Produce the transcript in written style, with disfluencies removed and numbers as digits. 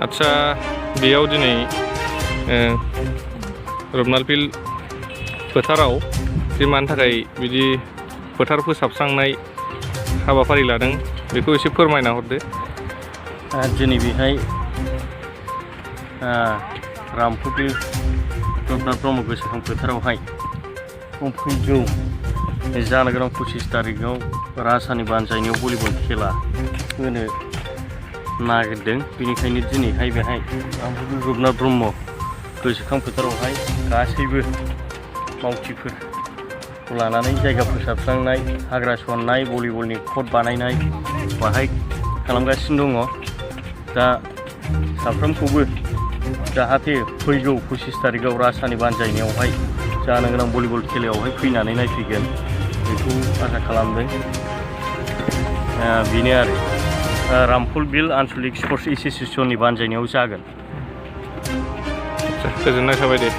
आदसा बेयाव दिनै रुपनालफिल फोथाराव जे मानि थाखाय बिदि फोथार फोसाबस्रांनाय हाबाफारि लादों बेखौ एसे फोरमायना हरदो। दिनै बेहाय रामफुरफिल रुपनाथ ब्रह्म गोसोखां फोथारावहाय फैगौ जानो गोनां 25 तारिखआव राजसानि बानजायनायाव भलिबल खेला होनो नागिरदों। बेनिखायनो दिनैहाय बेहाय रामफुरफिल रुपनाथ ब्रह्म गोसोखां फोथारावहाय गासैबो मावथिफोरखौ लानानै जायगा फोसाबस्रांनाय, हाग्रा सननाय, भलिबलनि कट बानायनाय बाहाय खालामगासिनो दङ। दा साफ्रोमखौबो जाहाथे फैगौ 25 तारिखआव राजसानि बानजायनायावहाय जानो गोनां भलिबल खेलायावहाय फैनानै नायफैगोन बेखौ आसा खालामदों। बेनो आरो रामफुरफिल आन्चलिक स्पर्ट्स एस'सिएशननि बानजायनायाव जागोन। गोजोननाय थाबाय दे।